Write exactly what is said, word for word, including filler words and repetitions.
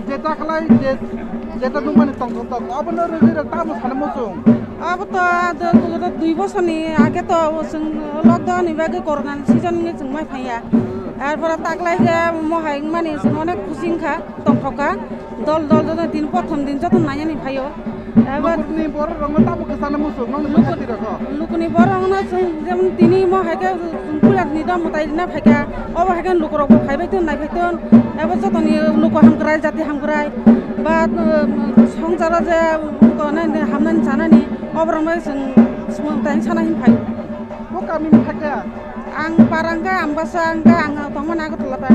Jeta khlai je, jeta nukmani tongthok tok, abono rwgwi rw tamo sana muchung. Abo to, do, do, do, dui bosorni age to chwng lockdown ni bagwi corona ni season wngwi chwng mai phaiya. Arpore taklai je mohai wngmani chwng onek khusi wngkha, tongthok kha. Dol dol joto din, prothom din joto nainani phaio. Abo lukurokni borok rokno tamo kwchana muchung, nokni Lukur-, bwskanti rokno. Lukurni borok rokno chwng jemon tini mohai khe chwng puila ni do mwtai rina phaikha. Obo hai khe lukurok bo phaibai ton, naiphai ton. Abo jotoni luku hamkrai, jati hamkrai, ba, uh, songsaro je, uh, tongnai, hamnani, chanani, oborok bai chwng, chwng tai sana hin phai. Bo kami ni phaikha? Ang Para wngkha, Ambasa wngkha, ang tongmani Agartala ta.